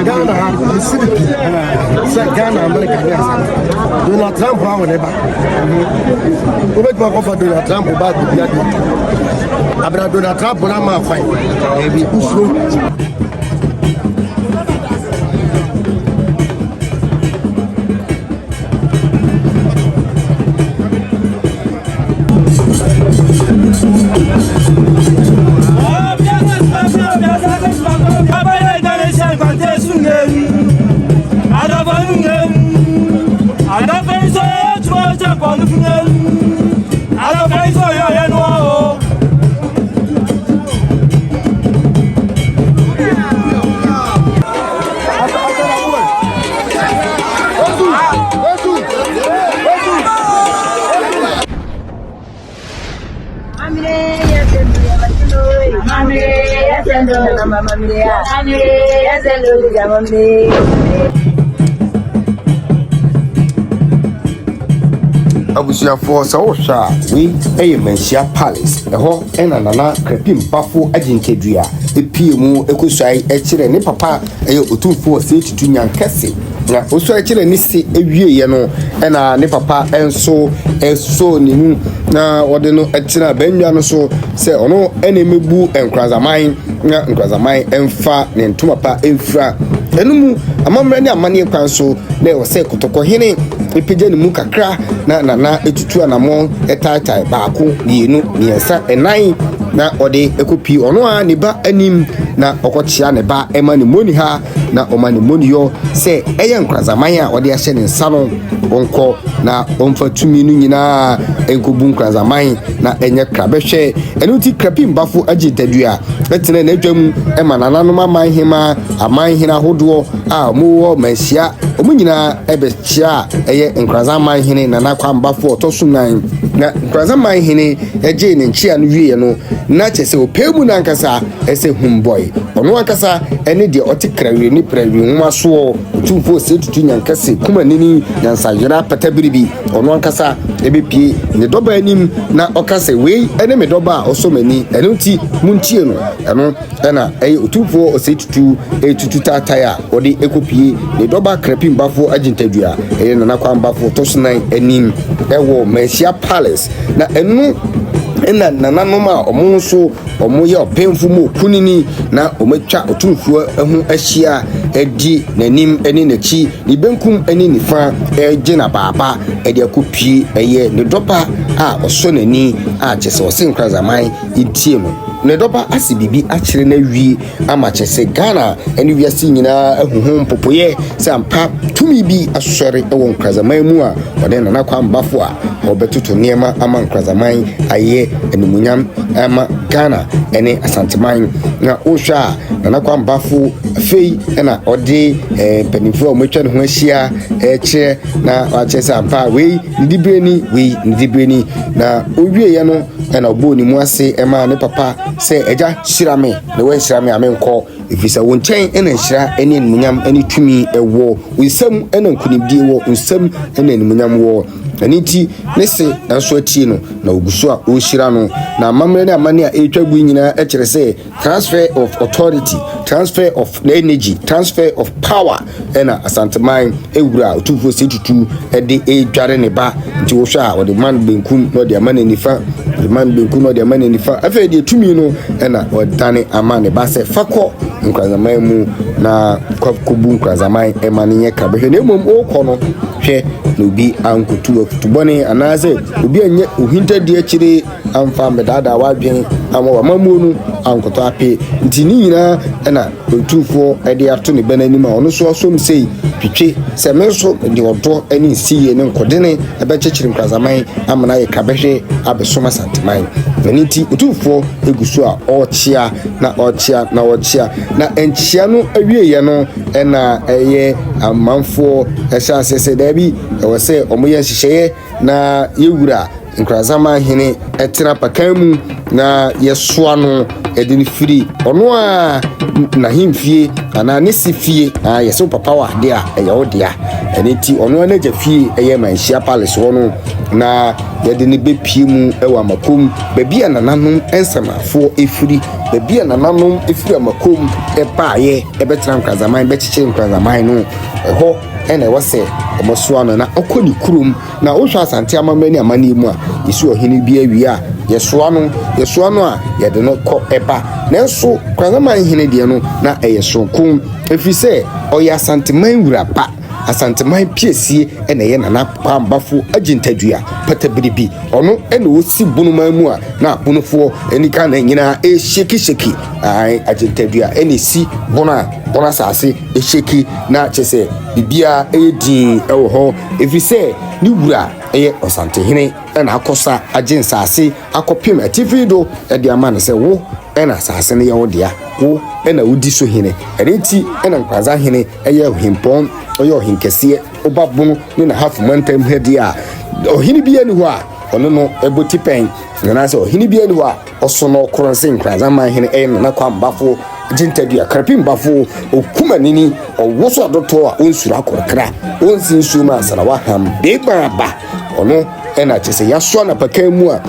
Ghana ha mesi ne pi sɛ Ghana America ne asa Donald Trump awo ne ba wobɛtumi akɔfa Donald Trump ba biribi ade abena Donald Trump no ama akwan wosuro. Abusuafoɔ sɛ wohwɛ a wei yɛ Manhyia Palace ɛhɔ na Nana Krapim Bafo Agyenkadua pie mu kɔsuae kyerɛ ne papa ɛyɛ Otumfoɔ Osei Tutu Nyankɛse. Na ɔsuae kyerɛ ne se wieeɛ no ɛna ne papa nso sɔɔ ne mu na ɔde no tenaa bannwa no so sɛ ɔno ɛna ɛmɛbu Nkoranzaman na Nkoranzaman mfa ne ntoma pa mfira. Ɛno mu amammerɛ ne amanneɛ kwan so na ɛwɔ sɛ Kotɔkɔhene pagya ne mu kakra na Nana tutu anammɔn taetae baako, mmienu, mmiɛnsa, nnan na ɔde kɔpie ɔno ara ne ba anim na ɔkɔkyea ne ba ma ne mmoniha na ɔma ne mmoniyɔ sɛ ɛyɛ Nkoranzaman a ɔde ahyɛ ne nsa no ɔnkɔ na ɔmfa tumi no nyinaa nkɔbu Nkoranzaman na ɛnyɛ krabɛhwɛ. Ɛno nti Krapim Bafo agye tadua tena n'adwa mu ma nananom aman hema, aman hene ahodoɔ a wɔwɔ Manhyia, wɔn nyinaa bɛkyia a ɛyɛ Nkoranzaman hene Nana Kwame Bafo ɔtɔ so nan. Na Nkoranzaman hene gyee ne nkyea no wieɛ no, na kyerɛ sɛ ɔpɛɛ mu no ankasa sɛ Humbɔe. Ɔno ankasa ne deɛ ɔte Krawiri ne Prawiri nwoma soɔ, Otumfoɔ Osei Tutu Nyankɛse, Kumanini, Nyansayera, Patabiribi. Ɔno ankasa bɛpue ne dɔba anim na ɔka sɛ, Wei ne me dɔba a ɔsɔ m'ani, ɛno nti montie no. Ɛno na ɛyɛ Otumfoɔ Osei Tutu retutu taatae a ɔde kɔpue ne dɔba Krapim Bafo Agyintadua, ɛyɛ Nana Kwame Bafo ɔtɔ so nan anim wɔ Manhyia Palace. Na ɛno na nananom a wɔn nso wɔyɛ ɔpemfo mu okunini na wɔatwa Otumfoɔ ho ahyia di n'anim ne n'akyi, ne benkum ne nifa regye n'abaaba de akɔpue ɛyɛ ne dɔba a ɔsɔ n'ani a kyerɛ sɛ ɔse Nkoranzaman ntie no. Ne dɔba ase biribi akyerɛ no awie ama kyerɛ sɛ Ghana ne wiase nyinaa ahu ho mpopoeɛ sɛ ampa tumi bi asɔre wɔ Nkoranzaman mu a ɔne Nana Kwame Bafo a ɔrebɛtoto nneɛma ama Nkoranzaman ayɛ animuonyam ama Ghana ne Asanteman. Na wohwɛ a Nana Kwame Bafo afei na ɔde eh, mpanimfoɔ a wɔatwa ne ho ahyia rekyerɛ na wakyerɛ sɛ ampa wei ne diberɛ ni, wei ne diberɛ ni. Na ɔwieɛ no ɛna ɔbɔɔ ne mu ase maa ne papa sɛ agya hyira me na wanhyira me a menkɔ ɛfiri sɛ wo nkyɛn na nhyira ne animuonyam ne tumi wɔ, wo nsam na nkonimdie wɔ, wo nsam na animuonyam wɔ. Ɛno nti ne se nso atie no na ɔgu so a ɔrehyira no. Na amammerɛ ne amanne a ɛretwa gu yi nyinaa kyerɛ sɛ transfer of authority, transfer of energy, transfer of power ɛna Asanteman wura Otumfoɔ Osei Tutu de redware ne ba. Nti wohwɛ a ɔde ma no benkum na ɔde ama no nifa, ɔde ma no benkum na ɔde ama no nifa. Afei deɛ tumi no ɛna ɔdane ama ne ba sɛ fa kɔ Nkoranzaman mu na kɔbu Nkoranzaman ɛma no nyɛ krabɛhwɛ. Na mmom wokɔ no hwɛ na obi ankotu afutu bɔne anaasɛ obi anyɛ ohintadi akyire amfa ammɛdaadaa w'adwene amma w'amammuo no ankɔtɔ ape. Nti ne nyinaa na Otumfoɔ de ato ne bɛ no anim a ɔno nso asom sei, Twitwe, sɛ me nso mede ɔdɔ ne nsiyie ne nkɔdene bɛkyekyere Nkoranzaman ama no ayɛ krabɛhwɛ abɛsom Asanteman. Ɛno nti Otumfoɔ gu so a ɔrekyea na ɔrekyea na ɔrekyea. Na nkyea no awieeɛ no na ɛyɛ amanfoɔ hyɛ aseɛ sɛ daabi, ɛwɔ sɛ wɔyɛ nhyehyɛeɛ na yɛwura Nkoranzaman hene tena apakan mu na yɛsoa no de no firi ɔno a n'ahemfie anaa ne se fie. Ah, yɛsɛ wo papa wɔ adeɛ a ɛyɛ wo dea. Ɛno nti ɔno ara n'agya fie ɛyɛ Manhyia Palace hɔ no na yɛde no bɛpie mu wɔ Amakom, baabi a nananom nsamafoɔ ɛfiri, baabi a nananom ɛfiri Amakom ɛbaeɛ ɛbɛtena Nkoranzaman, bɛkyekyere Nkoranzaman no, ɛhɔ ɛna ɛwɔ sɛ wɔsoa no na ɔkɔ ne kurom. Na wohwɛ Asante amammerɛ ne amanneɛ mu a, yɛsi ɔhene bi awie a, yɛsoa no, yɛsoa no a, yɛde no kɔ ɛba. Nanso Kwanzaman hene deɛ no, na ɛyɛ soronko, ɛfiri sɛ ɔyɛ Asanteman wura ba. Asanteman piesie na ɛyɛ Nana Kwambafo Agyintadua Patabiribi. Ɔno na ɔsi Bonoman mu a na Abonofoɔ ne Ghana nyinaa ɛrehyekisheki. Ae, Agyintadua na ɛsi Bono a Bono asase ɛhyeki na kyerɛ sɛ biribiara ɛyɛ dinn wɔ hɔ. Ɛfiri sɛ ne wura yɛ ɔsantehene na akɔsa agye nsase akɔpem atifi do de ama no sɛ wo na asase no yɛ wo dea, wo na wodi so hene. Ɛno nti na Nkoranza hene yɛ ɔhempɔn, ɔyɛ ɔhenkɛseɛ, ɔba Bono ne n'Ahafo mantam ha deɛ a, ɔhene biara nni hɔ a ɔne no bɔ tipɛn, anaasɛ ɔhene biara nni hɔ a Ɔsono koro nse Nkoranza hene ɛyɛ Nana Kwambafo Gyintadua Krapimbafo Okumanini ɔwoso adɔtɔ a ɔnsuro akɔkra ɔnsi nsuo mu ansa na waham beema aba ɔno ɛna kyɛ sɛ yasoa napakan mu a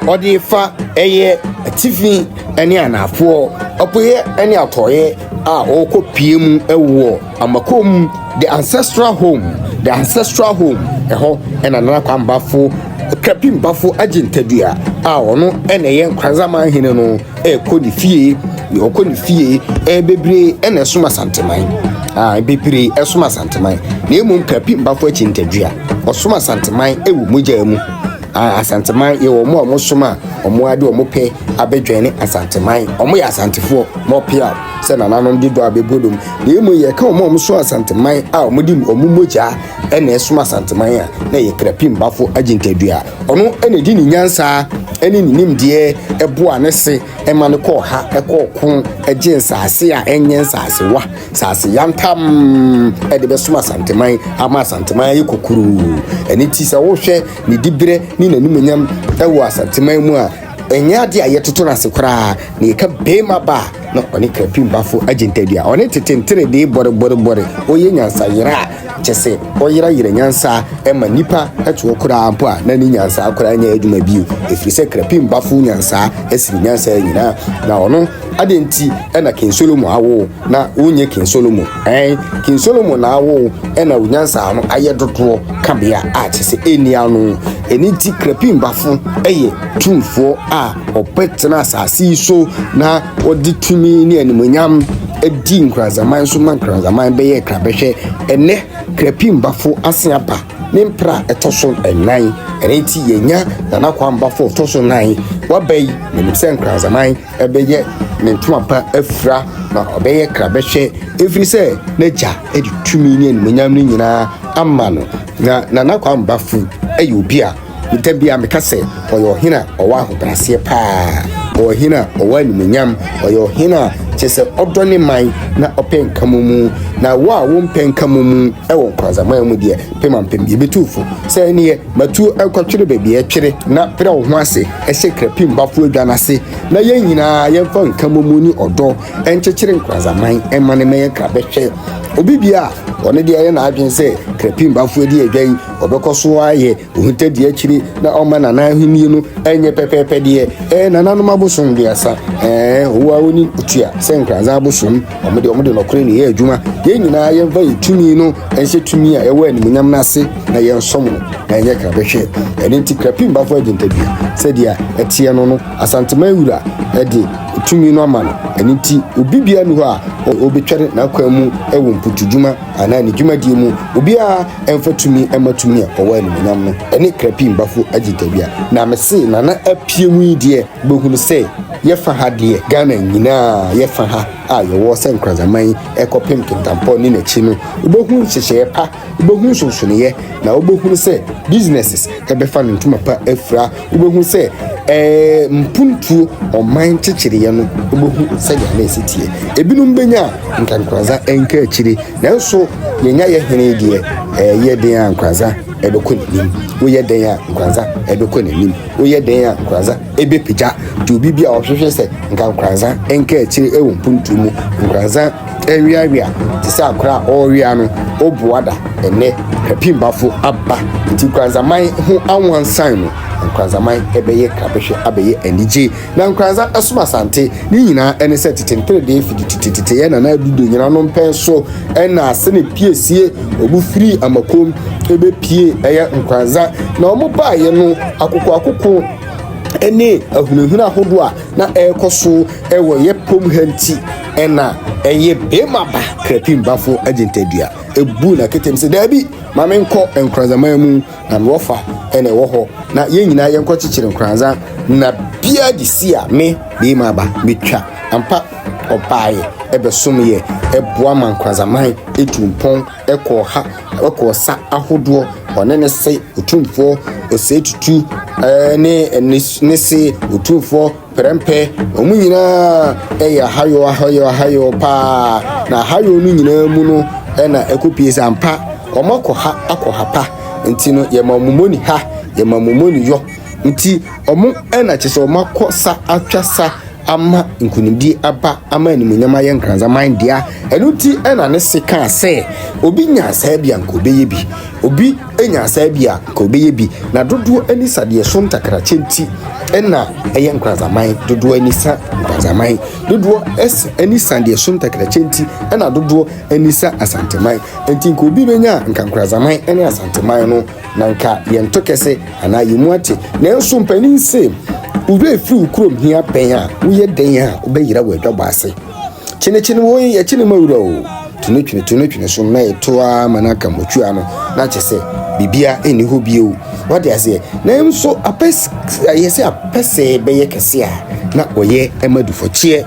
ɔde fa ɛyɛ atifi ɛne anaafoɔ apueɛ ɛne atɔeɛ a ɔrekɔ pie mu ɛwɔ Amakom, the ancestral home, the ancestral home, ɛhɔ ɛna Nana Kwambafo, Krapimbafo agye ntadua a ɔno ɛna ɛyɛ Nkranzaman hene no ɛrekɔ ne fie, ɔkɔ ne fie, ɛɛ bebree ɛna ɛsom Asanteman, ah bebree ɛsom Asanteman, na mmom Krapimbafo akyi ntadua, ɔsom Asanteman ɛwɔ mogya mu. Ah, Asanteman yɛ wɔn a wɔn som a wɔn ade wɔn pɛ abɛdwɛn Asanteman. Wɔn yɛ Asantefoɔ, mɔpea sɛ nananom de dɔ abɛbɔ dom. Na emu yɛka wɔn a wɔsom Asanteman a wɔde wɔn mogya na ɛsom Asanteman a, na ɛyɛ Krapimbafo Agyintadua. Ɔno na ɛdi ne nyansa ne ne nimdeɛ boa ne se ma no kɔɔ ha kɔɔ ko gye nsaase a ɛnyɛ nsaasewa, nsaase yantam de bɛsom Asanteman ama Asanteman ayɛ kokuroo. Ɛno nti sɛ wohwɛ ne diberɛ ne n'animuonyam wɔ Asanteman mu a, ɛnyɛ adeɛ a yɛtoto no ase koraa. Na yɛka beema ba a, na ɔne Krapimbafo agye ntadua. Ɔne tete nteredee bɔrebɔrebɔre. Ɔyɛ nyansayera a, kyɛ sɛ ɔyerayera nyansa ma nnipa to hɔ koraa mpo a, na ne nyansa koraa nyɛ adwuma bio. Ɛfiri sɛ Krapimbafo nyansa sene nyansa nyinaa. Na ɔno, adɛn nti na King Solomon awo wo na wonyɛ King Solomon? Ɛn, King Solomon na awo wo na wo nyansa no ayɛ dodoɔ kabea a kyɛ sɛ ɛnni ano. Ɛno nti Krapimbafo yɛ tumfoɔ a ɔbɛtena asase yi so na ɔde tumi ne animuonyam di Nkoranzaman so ma Nkoranzaman bɛyɛ krabɛhwɛ. Ɛnnɛ, Krapimbafo ase aba ne mpra a ɛtɔ so nnan. Ɛno nti yɛnya Nana Kwambafo ɔtɔ so nnan. Waba yi, menim sɛ Nkoranzaman bɛyɛ ne ntoma pa afira na ɔbɛyɛ krabɛhwɛ ɛfiri sɛ n'agya de tumi ne animuonyam no nyinaa ama no. Na Nana Kwambafo yɛ obi a Da biara meka sɛ ɔyɛ ɔhene a ɔwɔ ahobrɛaseɛ paa, ɔyɛ ɔhene a ɔwɔ animuonyam, ɔyɛ ɔhene a kyerɛ sɛ ɔdɔ ne man na ɔpɛ nkamomu. Na wo a wompɛ nkamomu wɔ Nkoranzaman mu deɛ, pem ampem yɛbɛtu wo fo sɛ ɛneɛ matuo nkɔtwere baabi a ɛtwere na brɛ wo ho ase hyɛ Krapimbafo adwa no ase na yɛn nyinaa yɛmfa nkamomu ne ɔdɔ nkyekyere Nkoranzaman mma no mmɛyɛ krabɛhwɛ. Obi biara a ɔno deɛ ɛyɛ n'adwene sɛ Krapimbafo adi adwa yi, ɔbɛkɔ so ayɛ Ohintadi akyiri na ɔma nana ahenni no nyɛ pɛpɛɛpɛ deɛ, ɛɛ nananom abosom de asa, ɛɛ wo a woni otua sɛ Nkoranza abosom, wɔn deɛ wɔn de nɔkorɛ na ɛyɛ adwuma. Yɛn nyinaa yɛmfa yɛn tumi no nhyɛ tumi a ɛwɔ animuonyam no ase na yɛnsom no na ɛnyɛ krabɛhwɛ. Ɛno nti Krapimbafo Agyintadua sɛdeɛ ɛteɛ no no Asanteman wura de tumi no ama no. Ɛno nti obi biara nni hɔ a ɔbɛtware n'akwan mu wɔ mpotudwuma anaa ne dwumadie mu, obiara mfa tumi mma tumi a ɔwɔ animuonyam no ne Krapimbafo agyintawia. Na mese Nana apue mu yi deɛ bɛhunu sɛ yɛfa ha deɛ Ghana nyinaa yɛfa ha a yɛwɔ sɛ Nkoranzaman kɔpem Kintampɔ ne n'akyi no, wobɛhu nhyehyɛeɛ pa, wobɛhu nsonsonoeɛ na wobɛhunu sɛ businesses bɛfa no ntoma pa afira. Wobɛhu sɛ ɛɛ mpuntuo ɔman nkyekyereɛ no, wobɛhu sɛdeɛ na ɛsi teɛ. Ebinom bɛnya a, nka Nkoranza nka akyire, nanso yɛnya yɛ hene deɛ, ɛyɛ den a Nkoranza. ɛbɛkɔ n'anim. Woyɛ dɛn a Nkoranza ɛbɛkɔ n'anim. Woyɛ dɛn a Nkoranza ɛbɛpagya. Nti obi bi a ɔhwehwɛ sɛ nka Nkoranza nka akyire ɛwɔ mpuntuo mu, Nkoranza ɛweawea te sɛ akora a ɔrewea no, ɔboa da. Ɛnnɛ Krapimbafo aba nti Nkoranzaman ho anwansan no, Nkoranzaman ɛbɛyɛ krabɛhwɛ abɛyɛ anigye. Na Nkoranza ɛsom Asante. Ne nyinaa ɛne sɛ tete nteredee fidi tetetete yɛ Nana Adu Donyina no mpɛn so ɛna ase ne piesie ɔmo firi Amakom ɛbɛpie ɛyɛ Nkoranza. Na ɔmo baeɛ no akoko akoko ɛne ahunahuna ahodoɔ a na ɛrekɔ so ɛwɔ yɛ pom ha nti ɛna ɛyɛ bema ba Krapimbafo Agyentadua ɛbuu n'aketem sɛ daabi ma menkɔ Nkoranzaman mu. Na me wɔfa na ɛwɔ hɔ, na yɛn nyinaa yɛnkɔkyekyere Nkoranza, na biara de si a me bɛrima aba metwa. Ampa, ɔbaeɛ ɛbɛsom yɛ, ɛboa ma Nkoranzaman ɛtu mpɔn, ɛkɔɔ ha, ɛkɔɔ sa ahodoɔ, ɔne ne se Otumfoɔ Osei Tutu, ɛne ne se Otumfoɔ Prɛmpɛ, wɔn nyinaa yɛ ahayɔ ahayɔ ahayɔ paa. Na ahayɔ no nyinaa mu no na ɛkɔpie sɛ ampa wɔn akɔ ha akɔ ha pa. Nti no yɛma wɔn moni ha, yɛma wɔn moni yɔ. Nti wɔn na kyerɛ sɛ wɔn akɔ sa atwa sa ama nkunimdie aba ama animuonyam ayɛ Nkranzaman dea. Ɛno nti na ne se kaa sɛ obi nya saa bi a nka ɔbɛyɛ bi. Obi nya saa bi a, nka ɔbɛyɛ bi. Na dodoɔ ani sa deɛ ɛso ntakrakyɛ nti na ɛyɛ Nkoranzaman. Dodoɔ ani sa Nkoranzaman. Dodoɔ ani sa deɛ ɛso ntakrakyɛ nti na dodoɔ ani sa Asanteman. Nti nka obi bɛnya a, nka Nkoranzaman ne Asanteman no, na nka yɛnto kɛse anaa yɛn mu ate. Nanso mpanin se, wo werɛ firi wo kurom hia pɛn a, woyɛ dɛn a wobɛyera w'adwabɔ ase. Kyenekyene woi yɛ kyene ma wura o. Tene twene tene twene so na ɛto ara ma no aka motua no na kyɛ sɛ bibia ɛnni hɔ bio. Wate aseɛ? Nanso apɛ yɛ sɛ apɛsɛ bɛyɛ kɛse a na wɔyɛ ɛma dufɔkyeɛ.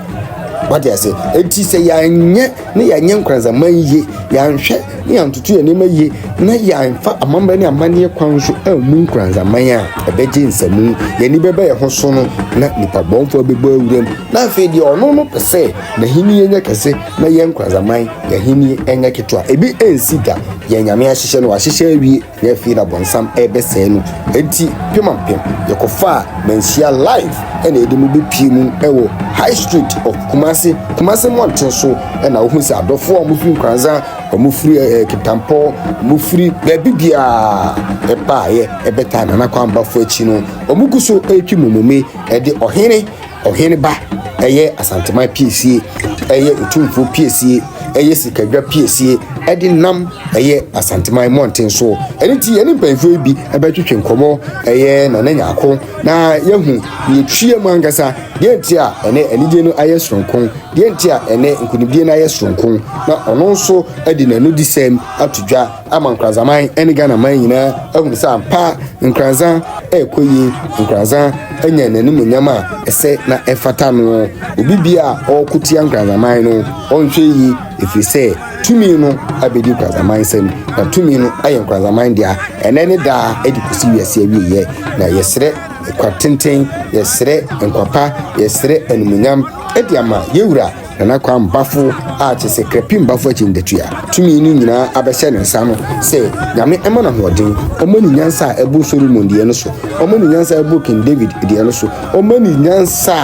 Wate aseɛ? Enti sɛ yɛanyɛ ne yɛanyɛ nkoranzaman yie, yɛanhwɛ ne yɛantoto yɛn nneɛma yie na yɛamfa amammerɛ ne amanneɛ kwan so ammu nkoranzaman a, ɛbɛgye nsamu. Yɛn ani bɛba yɛn ho so no na nnipa bɔnfoɔ bɛbɔ awuram. Na afei deɛ ɔno no pɛ sɛ n'ahennie nyɛ kɛse na yɛn nkoranzaman yɛn ahennie nyɛ ketewa. Ebi nsi da. Yɛn Nyame ahyehyɛ no, wahyehyɛ awie. Na afei na bɔnsam rebɛsɛe no. Enti pem ampem yɛkɔfaa Manhyia live ɛna yɛde mu bɛpie mu ɛwɔ High Street of Kumasi. Kumasi mmɔnten so ɛna wohu sɛ adɔfoɔ a wɔfiri Nkoranza, wɔfiri ɛɛ Kintampɔ, wɔfiri baabi biara ɛbaeɛ ɛbɛtaa Nana Kwambafo akyi no, wɔn gu so ɛretwi momome ɛde ɔhene Ɔhene ba, ɛyɛ Asanteman piesie, ɛyɛ Otumfoɔ piesie, ɛyɛ Sikadwa piesie, ɛde nam ɛyɛ Asanteman mmɔnten so. Ɛno nti yɛne mpanyinfoɔ yi bi ɛbɛtwetwe nkɔmmɔ, ɛyɛ Nana Nyarko, na yɛahu deɛ ɛtwea mu ankasa, deɛ nti a ɛnɛ anigye no ayɛ soronko, deɛ nti a ɛnɛ nkunimdie no ayɛ soronko, na ɔno nso de n'anodisɛm ato dwa. ama Nkoranzaman ne Ghana man nyinaa ahunu sɛ ampa Nkoranza ɛrekɔ yie, Nkoranza anya n'animuonyam a ɛsɛ na ɛfata no. Obi bia a ɔreko tia Nkoranzaman no, ɔnhwɛ yie ɛfiri sɛ tumi no abɛdi Nkoranzaman nsam, na tumi no ayɛ Nkoranzaman dea ɛnɛ ne daa de kɔsi wiase awieɛ. Na yɛsrɛ nkwa tenten, yɛsrɛ nkwa pa, yɛsrɛ animuonyam de ama yɛwura Nana Kwame Bafo a kyerɛ sɛ Krapim Bafo akyi ndatua tumi no nyinaa abɛhyɛ ne nsa no sɛ Nyame mma no ahoɔden, ɔmma no nyansa a ɛboro Solomon deɛ no so, ɔmma no nyansa a ɛboro King David deɛ no so, ɔmma no nyansa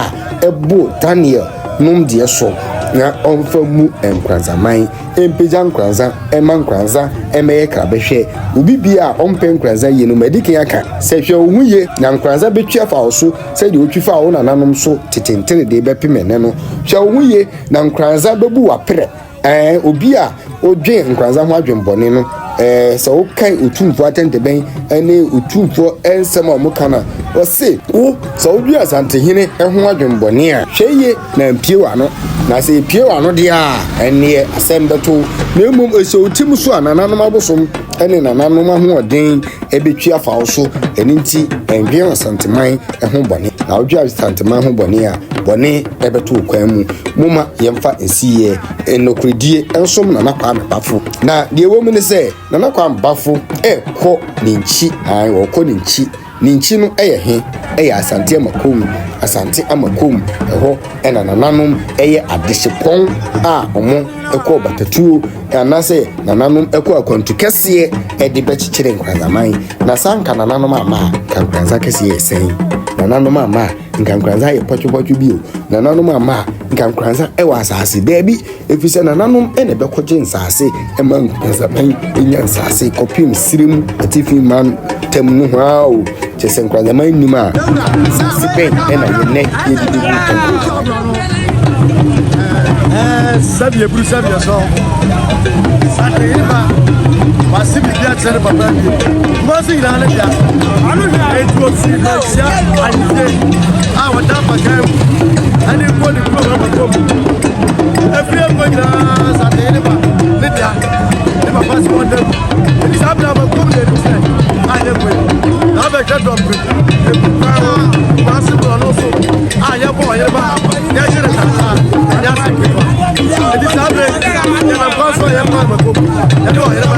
a ɛboro Daniel nom deɛ so, na ɔmfa mu Nkoranzaman, mpagya Nkoranza, mma Nkoranza mmɛyɛ krabɛhwɛ. Obi bia a ɔmpɛ Nkoranza yie no, madi kan aka sɛ hwɛ wo ho yie na Nkoranza bɛtwi afa wo so Sɛdeɛ wotwi faa wo nananom so tete nteredee bɛpem ɛnnɛ no, hwɛ wo ho yie na nkoranza bɛbu w'aperɛ. Ɛɛ, obi a odwen nkoranza ho adwenbɔne no, ɛɛ, sɛ wokae Otumfoɔ atɛntɛbɛn ne Otumfoɔ nsɛm a wɔka no a, ɔse, Wo, sɛ wodwen Asantehene ho adwenbɔne a, hwɛ yie na ampue w'ano, na sɛ epue w'ano deɛ a, ɛnneɛ asɛm bɛto wo. Na mmom ɛhyɛ wo tirim so a, nananom abosom ne nananom ahoɔden bɛtwi afa wo so, ɛno nti ndwen Asanteman ho bɔne, na wodwen Asanteman ho bɔne a, bɔne bɛto wo kwan mu. Momma yɛmfa nsiyɛ, nokorɛdie nsom Nana Kwame Bafo. Na deɛ ɛwɔ mu ne sɛ, Nana Kwame Bafo rekɔ ne nkyi, ae, ɔrekɔ ne nkyi. Ne nkyi no yɛ he? Ɛyɛ Asante Amakom. Asante Amakom, ɛhɔ na nananom yɛ adehyepɔn a wɔkɔ batatuo anaasɛ nananom kɔ akwantu kɛseɛ de bɛkyekyere Nkoranzaman. Na saa nka nananom amma a, nka Nkoranza kɛseɛ yɛ sɛn? Nananom amma a, nka Nkoranza ayɛ pɔtwopɔtwo bio. Nananom amma a, nka Nkoranza wɔ asase. Daabi, Ɛfiri sɛ nananom na ɛbɛkɔgye nsase ma nkoranzaman nya nsase kɔpem serem atifi mantam nohoa o. Kyerɛ sɛ nkoranzaman nnim a, nsase bɛn na yɛnnɛ yɛde bɛgu nkoranzaman? Sɛbi eburu sɛbi ɛsɔ. Sakayiriba wasi biribi akyerɛ ne papa bio. Kumasi nyinaa ne dea. Eti ofi Manhyia ahemfie a wɔda apakan mu ɛde kɔ ne kurom abɛkɔ mu. Efiri ekɔ nyinaa sakayiriba ne dea. Ne papa si wɔn dam. Eti saa bere abɛkɔ mu na ebi sɛ a yɛ kɔ yi. Na abɛhwɛ dɔmpem ebu kwan ho Kumasi borɔno so a yɛbɔ ɔyere ba. Yɛgye no kakra, ɛnyɛ asɛm ketewa. Enti saa bere yɛnam kwan so a yɛkɔ Amako, yɛne ɔhene ba.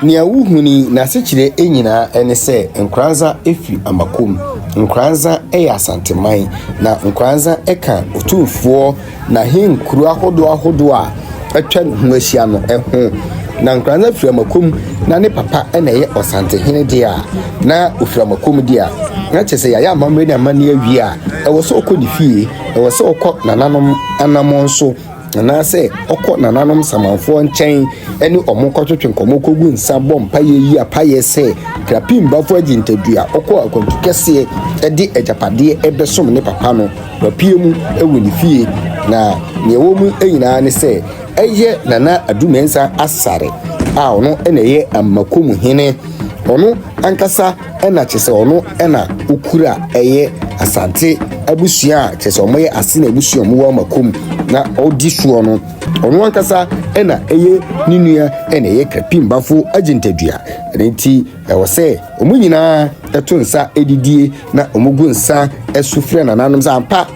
Nea wuhu ni, n'asekyerɛ nyinaa ne sɛ Nkoranza fi Amakom. Nkoranza yɛ Asanteman, na Nkoranza ka Otumfoɔ n'ahenkuro ahodoɔ ahodoɔ a atwa ne ho ahyia no ho. Na Nkoranza firi Amakom na ne papa na ɛyɛ Ɔsantehene deɛ a, na ɔfiri Amakom deɛ a, na kyerɛ sɛ yɛayɛ amammerɛ ne amanneɛ awie a, ɛwɔ sɛ ɔkɔ ne fie, ɛwɔ sɛ ɔkɔ nananom anammɔn so. Anaasɛ ɔkɔ nananom samanfoɔ nkyɛn ne wɔn kɔtwetwe nkɔmmɔ kɔgu nsa bɔ mpaeɛ yi apaeɛ sɛ Krapim Bafo Agyintadua ɔkɔɔ akwantu kɛseɛ de agyapadeɛ bɛsom ne papa no, wapue mu wɔ ne fie. Na nea ɛwɔ mu nyinaa ne sɛ ɛyɛ Nana Adu Mensah Asare a ɔno na ɛyɛ Amakomu hene, ɔno ankasa na kyerɛ sɛ ɔno na ɔkura ɛyɛ Asante abusua a kyerɛ sɛ wɔyɛ Asene abusua a wɔwɔ Amakom na ɔdi soɔ no. Ɔno ankasa na ɛyɛ ne nua na ɛyɛ Krapim Bafo Agyintadua. Ɛno nti ɛwɔ sɛ wɔn nyinaa to nsa didie na wɔgu nsa su frɛ nananom sɛ ampa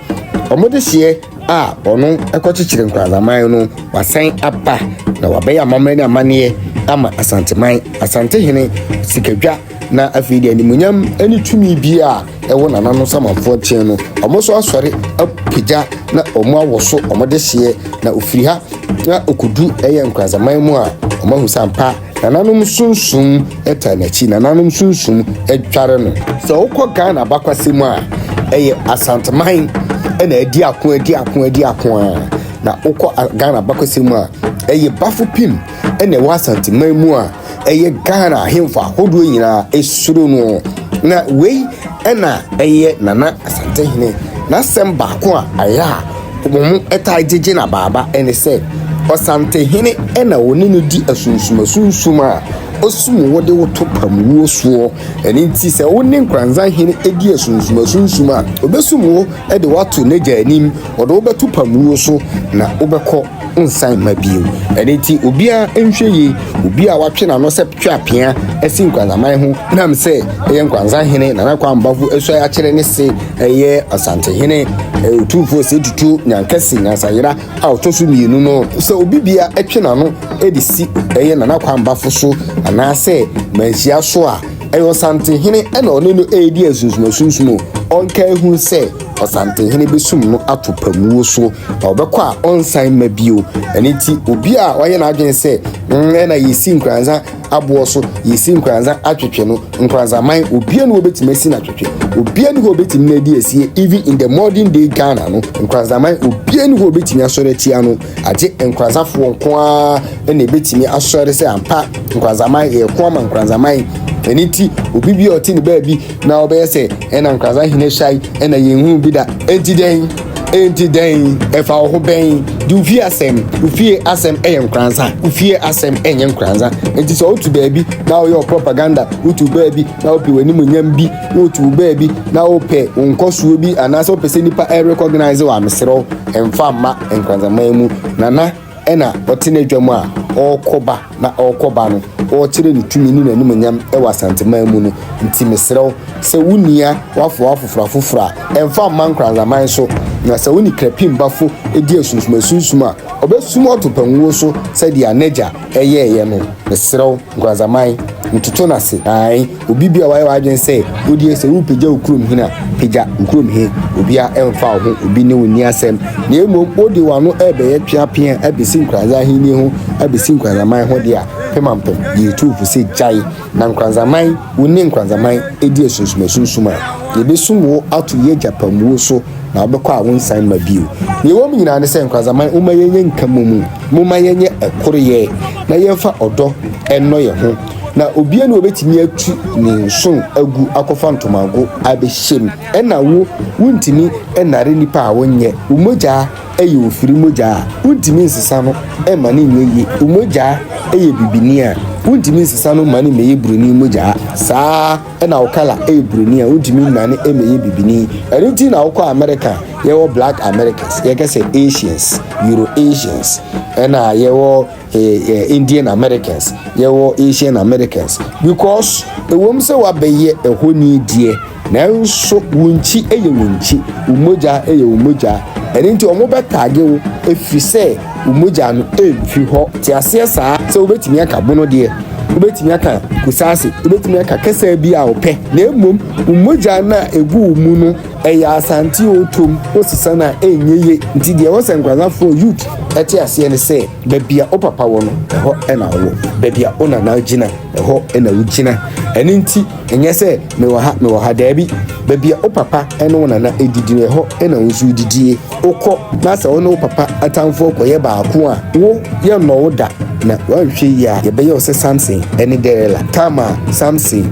wɔn dehyeɛ a ɔno kɔkyekyere Nkoranzaman no wasan aba na wabɛyɛ amammerɛ ne amanneɛ ama Asanteman, Asantehene, Sikadwa na afei deɛ animuonyam ne tumi bi a ɛwɔ nananom samanfoɔ nkyɛn no wɔn nso asɔre apagya na wɔn awɔ so wɔn dehyeɛ na ofiri ha na okodu ɛyɛ Nkoranzaman mu a wɔn ahu sɛ ampa Nananom sunsum taa n'akyi, nananom sunsum dware no. Sɛ wokɔ Ghana abakwasɛm mu a, ɛyɛ Asanteman na adi ako, adi ako, adi ako a. Na wokɔ Ghana abakwasɛm mu a, ɛyɛ Bafo Pim na ɛwɔ Asanteman mu a ɛyɛ Ghana ahemfo ahodoɔ nyinaa suro no. Na wei na ɛyɛ Nana Asantehene n'asɛm baako a ayɛ a wɔtaa gyegye no abaaba ne sɛ, Ɔsantehene na wɔne no di asunsumasunsum a ɔsum wo de wo to pamwuo soɔ. Ɛno nti sɛ wo ne Nkoranzahene di asunsumasunsum a, ɔbɛsum wo de wo ato n'agya anim, ɔde wo bɛto pamwuo so na wobɛkɔ. nsan mma bio. Ɛno nti, obiara nhwɛ yie, obi a watwe n'ano sɛ twe apea asi Nkwanzaman ho nam sɛ ɛyɛ Nkwanzahene Nana Kwame Bafo asuae akyerɛ ne se ɛyɛ Asantehene Otumfoɔ Osei Tutu Nyankɛse Nyansayera a ɔtɔ so mmienu no. Sɛ obi bia twe n'ano de si ɛyɛ Nana Kwame Bafo so anaasɛ Manhyia so a, ɛyɛ Ɔsantehene na ɔne no redi asunsumasunsun o, ɔnkae hu sɛ Ɔsantehene bɛsum no ato pamuo so. Na ɔbɛkɔ a ɔnsan mma bio. Ɛno nti, obi a wayɛ n'adwene sɛ, mm, ɛna yɛsi nkoranza aboɔ so, yɛsi nkoranza atwetwe no, nkoranza man, obia ne wɔbɛtumi asi no atwetwe, obia ne hɔ obɛtumi no adi asie, even in the modern day Ghana no, nkoranza man, obia ne hɔ obɛtumi asɔre atia no, agye nkoranzafoɔ nko ara na ɛbɛtumi asɔre sɛ ampa nkoranza man, yɛko ama nkoranza man. Ɛno nti, obi bi a ɔte ne baabi na ɔbɛyɛ sɛ ɛna nkoranza hene hyae, ɛna yɛnhu bi da, ɛnti dɛn? Enti dɛn? Ɛfa wo ho bɛn? Di wo fie asɛm. Wo fie asɛm yɛ nkoranza. Wo fie asɛm nyɛ nkoranza. Enti sɛ wotu baabi na woyɛ wo propaganda, wotu baabi na wopɛ w'animuonyam bi, wotu baabi na wopɛ wo nkɔsoɔ bi anaasɛ wopɛ sɛ nnipa recognize wo a, mesrɛ wo, mfa mma nkoranzaman mu. Nana na ɔte n'adwa mu a ɔrekɔ ba na ɔrekɔ ba no, ɔrekyerɛ ne tumi ne n'animuonyam wɔ Asanteman mu no nti, mesrɛ wo sɛ wo nua w'afoa afoforo afoforo a, ɛmfa mma Nkoranzaman so, na sɛ wo ne Krapim Bafo di asunsum asunsum a, ɔbɛsum ɔtopanwuo so sɛdeɛ n'agya yɛeɛ no. Mesrɛ wo, Nkoranzaman, ntoto no ase. Aane, obi bi a wayɛ w'adwene sɛ wodeɛ sɛ worepagya wo kurom hene a, pagya wo kurom he, obia mfa wo ho, obi ne wo nni asɛm, na mmom wode w'ano rebɛyɛ tweapea abɛsi Nkoranza ahennie ho, abɛsi Nkoranzaman ho deɛ a, pemampem, yɛretu wo fo sɛ gyae, na Nkoranzaman, wo ne Nkoranzaman di asunsumasunsum a, yɛbɛsum wo ato y'agya pamuo so, na wobɛkɔ a wonsan mma bio. Deɛ ɛwɔ mu nyinaa ne sɛ, Nkoranzaman, momma yɛnyɛ nkamomu, momma yɛnyɛ ɛkoroyɛ, na yɛmfa ɔdɔ nnɔ yɛn ho. Na obiara ni obetumi atu ne nsono agu akɔfa ntomago abɛhyɛ mu. Ɛna wo, wontumi nnare nipa a wonyɛ. Wo mogya yɛ ofiri mogya a, wontumi nsesa no mma no nyɛ yie. Wo mogya yɛ bibini a, wontumi nsesa no mma no mmɛyɛ buroni mogya. Saa ara na wo kala yɛ buroni a, wontumi nnane mmɛyɛ bibini. Ɛno nti na wokɔ Amerika a, yɛwɔ black Americans, yɛka sɛ Asians, Euro Asians, ɛna yɛwɔ Indian Americans, yɛwɔ Asian Americans because ɛwom sɛ wabɛyɛ ɛhɔni deɛ nanso wo nkyi yɛ wo nkyi, wo mogya yɛ wo mogya. Ɛno nti wɔn bɛtaage wo ɛfiri sɛ wo mogya no ɛmfiri hɔ. Te aseɛ saa sɛ wobɛtumi aka bono deɛ, wobɛtumi aka kusaase, wobɛtumi aka kasa bi a wopɛ na mmom wo mogya no a ɛgu wo mu no ɛyɛ Asante otom, wosesa no a ɛnyɛ ye. Nti deɛ ɛwɔ sɛ Nkoranzafoɔ youth ɛte aseɛ ne sɛ baabi a wo papa wɔ no, ɛhɔ na wowɔ. Baabi a wo nana gyina, ɛhɔ na wogyina. Ɛno nti, ɛnyɛ sɛ mewɔ ha, mewɔ ha. Daabi. Baabi a wo papa ne wo nana didi no, ɛhɔ na wo nso wodidie. Wokɔ na sɛ wo ne wo papa atamfoɔ kɔyɛ baako a, wo, yɛnnɔ wo da. Na woanhwɛ yie a, yɛbɛyɛ wo sɛ Samson ne Delila. Tam a Samson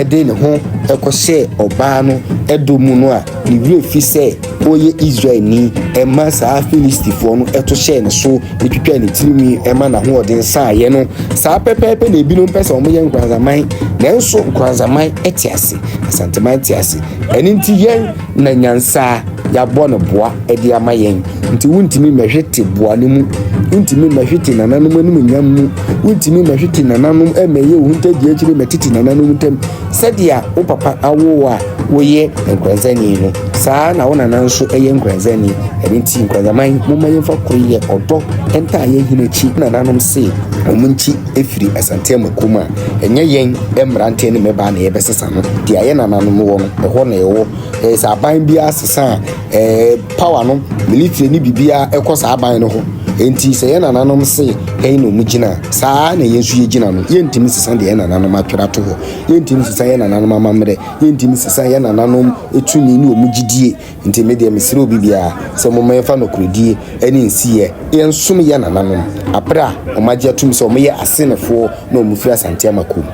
de ne ho kɔhyɛɛ ɔbaa no dɔ mu no a, ne werɛ fi sɛ ɔyɛ Israelni ma saa Filistifoɔ no to hyɛɛ ne so twitwaa ne tirinwi ma n'ahoɔden saeɛ no. Saa pɛpɛɛpɛ na ebinom pɛ sɛ wɔyɛ Nkoranzaman, nanso Nkoranzaman te ase, Asanteman te ase. Ɛno nti yɛn na nyansa yɛabɔ no boa de ama yɛn. Nti wontumi mmɛhwete boa no mu, wontumi mmɛhwete nananom animuonyam mu, wontumi mmɛhwete nananom mmɛyɛ wo ho ntadua akyiri mmɛtete nananom ntam. Sɛdeɛ wo papa awo wo a woyɛ Nkoranzani no, saa ara na wo nana nso yɛ Nkoranzani. Ɛno nti Nkoranzaman, momma yɛmfa koroyɛ, ɔdɔ ntaa yɛn hene akyi. Nananom se wɔn nkyi firi Asante Amakom a, ɛnyɛ yɛn mmeranteɛ ne mmabaa na yɛbɛsesa no. Deɛ yɛn nananom wɔ no, ɛhɔ na yɛwɔ. Ɛyɛ sɛ aban biara sesa a, ɛɛ power no, military ne biribiara ɛkɔ saa aban no hɔ. Enti sɛ yɛn nananom se hɛn na wɔn gyina a, saa ara na yɛn nso yɛgyina no. Yɛntumi nsesa deɛ yɛn nananom atwerɛ ato hɔ. Yɛntumi nsesa yɛn nananom amammerɛ. Yɛntumi nsesa yɛn nananom tumi ne wɔn gyidie. Nti me deɛ mesrɛ obi biara sɛ momma yɛmfa nokorɛdie ne nsiyɛ yɛnsom yɛn nananom aberɛ a wɔagye atom sɛ wɔyɛ Asenefoɔ na wɔfiri Asante Amakom.